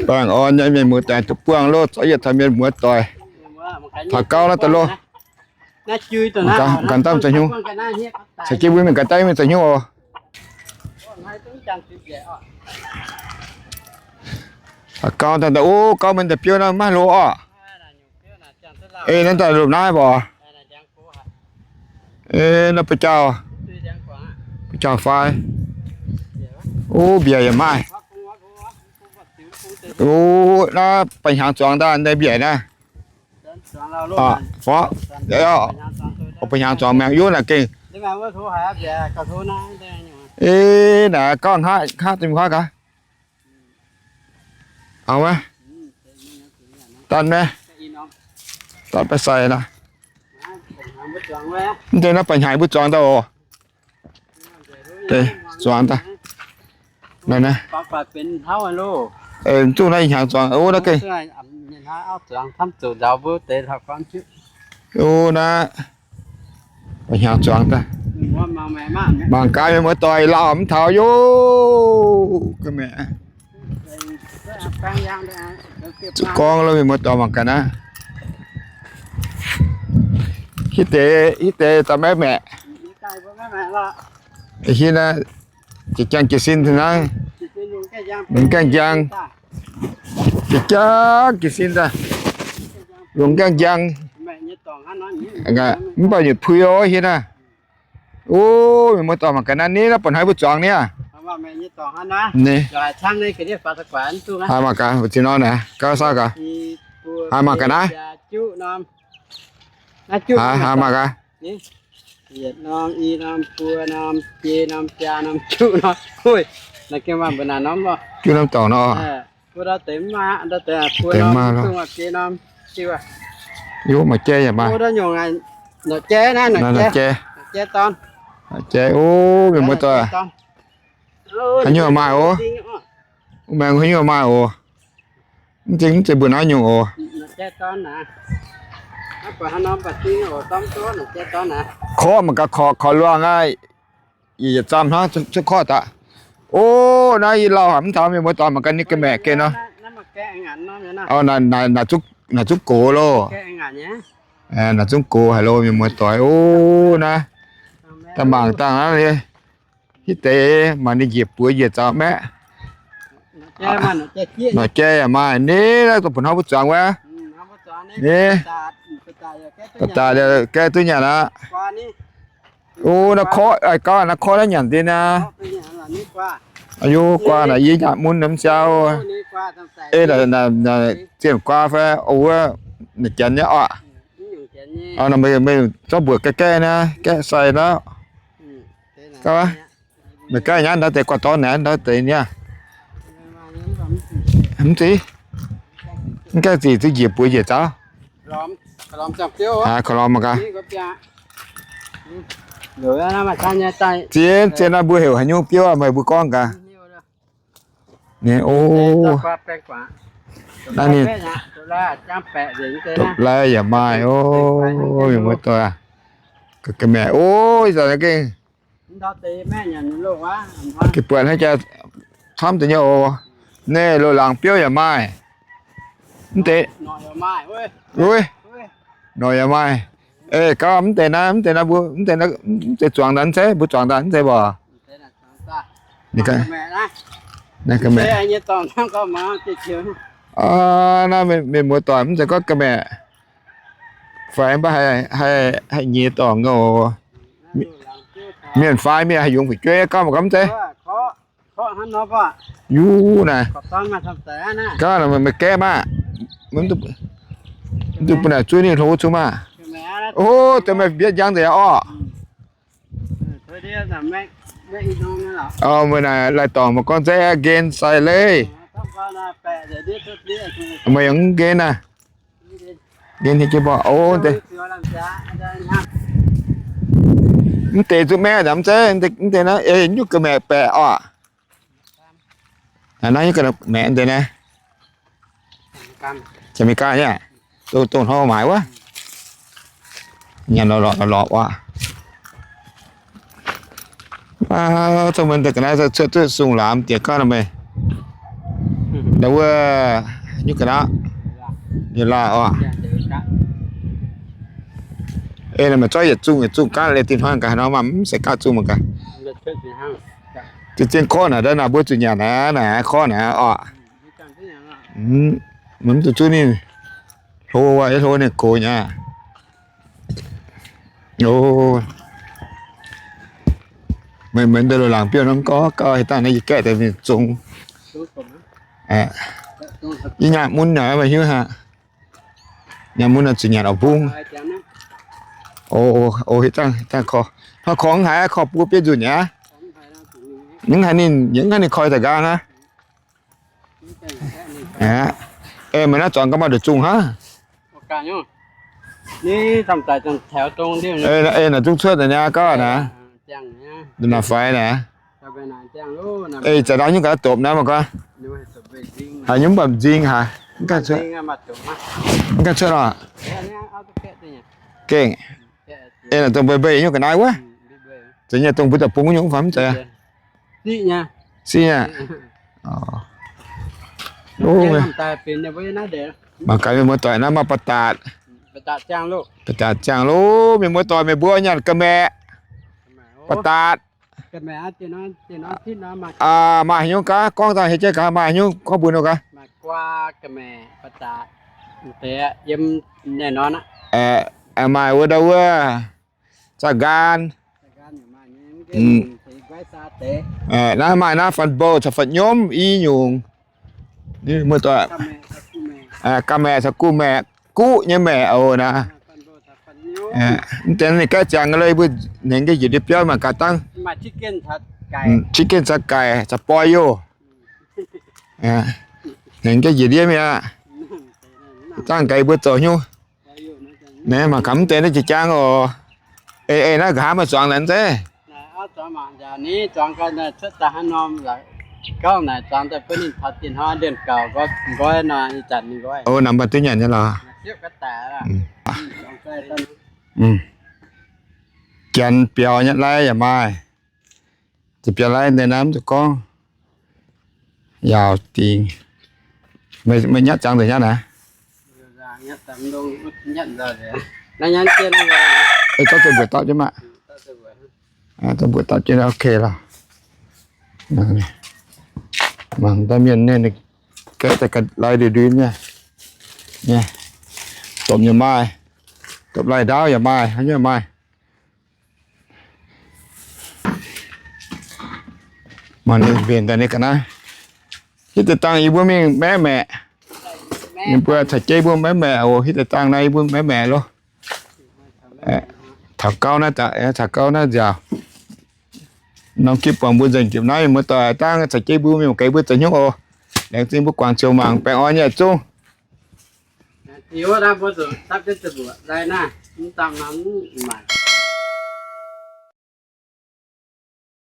Baengh orn nyei mienh muoz doic duqv buangh loh, zorqv yietc taux mienh muoz doic. Taux gauv naaiv daaih loh. Ganh daaih mingh zoux hnyouv. Caux jienv mbuo mingh ganh daaih mingh zoux hnyouv oc. Taux gauv daaih, o, gauv mienh daaih biouv naaiv maiv loh orqc. Ei, naaiv daaih lomh naaiv mborqc. Ei, naaiv ba'jauh, ba'jauh fai. O, mbiec yaac maaih. O, naaiv ba'hnyangx zuangx daaih naaiv mbiec naaiv. Fov, ba'hnyangx zuangx maengx yov naaic gengh. Ei, naaic gauh hngaqv, hngaqv deix mingh huaav gaax. Auv maiv, daan maiv, daan baeqv sai nor. Mv deix naaiv ba'hnyangx mbuo zuangx daaih oc. Zuangx daaih. Zuqc naaiv hnyangx zuangx, o, naaiv gengh. O, naaiv ba'hnyangx zuangx daaih. Mangc gaax mienh muoz doic, lauh mv taux yov. Zuqc gorngv lo mienh muoz doic mangc gaax naaiv. Hitv deix, hitv deix daaih maiv maeqc. Hitv naaiv, jiex jangx jiez sin naaiv. Lungh gaengh njang, jiex jangx jiez sin daaih. Lungh gaengh njang. Mv baac yietc pui o hitv naaiv. O, mienh muoz doic mangc gaax naaiv, naaiv bun haaix mbuo zuangx niaa. Haaix mangc gaax, mbuo zinh nor naaic, gauh saauv gaax. Haaix mangc gaax naaiv. Haaix mangc gaax. Yietc norm, i norm, buo norm, jei norm, biaa norm, juqv norm. Juqv norm dorngc nor. Deix maaih lorqc. Yov, maaih jai yaac maaih. Jai, o, mienh muoz doic. Haaix nyungc maaih oc. Wuov maengx haaix nyungc maaih oc. Mv zeiz, mv zeiz mbuo naaiv nyungc oc. Korqv mangc gaax, korqv, korqv luangh aqv. Yietc yietc zaamv hnangv cuotv korqv daaih. O, naaiv yie lauh haic mv taux, mienh muoz doic mangc gaax ninh ga'maeqc geh nor. O, naaic zungv gox loh. Naaic zungv gox haic loh, mienh muoz doic. O, naaiv daaih mangc dangh naaiv, hitv deix maaih ninh njiec buoz njiec zaux maeqv. Norqc jai yaac maaih ni, naaiv dongh mbuo hnoi mbuo zuangx wuov ni. Daaih daaih gaeqv duqv nyanc aqv. O, naaiv korqv, gauv naaiv korqv naaiv nyanc deix naaiv. Aa, yov, guaa naaic yie nyanc mun mv siau. Ei, zien guaa fai wuov naaic janx nyei oc. Meih zorqv mbuoqc gaeqv gaeqv naaiv, gaeqv sai naaiv. Meih gaeqv nyanc ndau deix guaax dorn naaic ndau deix niaa. Mv zeiz, mv gaengh zic zuqc njiec buoz njiec zaux. Korv-lorm mangc gaax. Zien, zien naaiv mbuo heuc haaix nyungc biouv meih mbuo gorngv gaax. Ni, o, naaiv ninh dopv-lai yaac maaih, o, mienh muoz doic. Ga'maeqc, o, ih zanc gengh gengh buatc hnangv jaax camv deix nyei oc. Naaiv loz-laangz biouv yaac maaih. Mv deix, norqc yaac maaih. Ei, gauv mv deix naaiv, mv deix naaiv mbuo, mv deix zuangx daaih mv zeiz, mbuo zuangx daaih mv zeiz mbuo. Naaiv mienh muoz doic mv zeiz gorngv ga'maeqc faix mv baac haih nyiex dorngc oc. Mienh faix mienh haih yungz fu'jueiv gauh mangc gaax mv zeiz. Yie naaic, gauh meih gaeqv maah. Mv duqv bun naaic zuov ninh hlo wuov zungv maah. O, deix meih mbietv njang nzengc orqc. Meih naaic lai-dorngc mangc gorngv nzeiv nqen sai leiz. Meih yaac mv nqen aqv. Nqen haic jienv mbuo. O, mv deix zuqc maeqv mv zeiz, mv deix naaiv nyungc ga'maeqc baeqc orqc. Naaiv nyungc ga'maeqc mv deix naaiv. Jaax Meigaa nyei, dongh hnoi maaiz wuov. Nyanc lorqc lorqc lorqc wuov. Zungv mbuo deix ga'naaiv cuotv duqv sung laamz diex gauv nor meih. Ndau wuov nyungc ga'naaiv, nyungc laaih oc. Ei, meih zorqv yietc zungh yietc zungh gaatv liuz, dinh hnoi gaax nor, mv zeiz gaatv zungh mangc gaax. Zien-zien korv naaic, ndau naaic mbuo zuqc nyanc naaic, naaic korv naaic oc. Mv zuqc zuqv ninh hlo, hlo ninh gox nyei. Meih, meih ndau loz-laangc biouv nor gorngv gauh haaix dauh naaiv yie gaeqv deix mingh zungx. Yie nyaanh mun naaic meih hiuv haic. Nyaanh mun naaic zuqc nyanc oix mbungv. O, o, haaix dangh, haaix dangh korv, hnoi korv haaix korv buo bieiv nzunc aqv. Mv haiz ninh, mv haiz ninh koi daaih nqaang aqv. Ei, meih naaiv zuangx gauh maaih nduqc zungh hnangv. Ei, naaic zungv cuotv naaic niaa gauh naaic. Naaic faix naaic. Ei, za'gengh nyungc gaax dopc naaiv mangc gaax. Haaix nyungc mv baac m'zing haic. Mv gaengh cuotv, mv gaengh cuotv oc. Gengh. Ei, naaic dongh mbei mbei nyungc ga'naaiv wuov. Zeiz nyei, dongh mbuo daaih bung nyungc fai mv zeiz? Siqv nyei. Mangc gaax mienh muoz-doic, naaiv maaih ba'datc, ba'datc ziangh loh. Mienh muoz-doic, meih mbuo nyanc ga'maeqc, ba'datc. Maaih haaix nyungc gaax gorngv daaih, hei jienv gaax, maaih haaix nyungc gorngv mbuox ninh gaax. Maaih wuov ndau wuov, zaah nqaan. Naaiv maaih naaiv fan-bouh caux fan-nyomv i nyungc. Muoz-doic, ga'maeqc caux gu'maeqc, guqv nyei maeqc oc naaiv. Mv deix ninh gaeqv ziangx lei mbuo hnengx jienv njiec ndiev biauv mangc gaax dangh. Chicken caux gaic caux boi youh. Hnengx jienv njiec ndiev mi'aqv. Dangh gaax mbuo zoux hnyouv. Naaiv mangc gaax mv deix naaiv jiex jaang oc. Ei, ei, naaiv nqa'haav maaih zuangx naaic zeiv. O, namx mbuo duqv nyanc nyei lorqc. Janx biaux nyei lai yaac maaih. Za'biaux lai deix naaiv mv zuqc gorngv. Yaauc dingx. Meih nyatv ziangx nzengc nyatv naaiv. Ei, zorqv zuqc mbuoqc dapv jienv maah. Zorqv mbuoqc dapv jienv ok lorqc. Mangc daaih mienh ninh gaeqv daaih ga'lai ndui-ndui nyei. Dopc nyei maaih. Dopc lai ndaauv yaac maaih, haaix nyungc maaih. Mangc ninh mbenc daaih ninh ga'naaiv. Hitv deix dangh yie mbuo mingh maeqv maeqc. Ninh mbuo caux jienv mbuo maeqv maeqc oc. Hitv deix dangh naaiv yie mbuo maeqv maeqc loh. Taux gauv naaiv, taux gauv naaiv nziaauc. Norm gipv buangh mbuo nzengc jiex naaiv, muoz-doic dangh caux jienv mbuo mingh mangc gaax mbuo zoux hnyouv oc. Laengz zingh mbuo guangc ziouc mangc baengh orn nyei zungv.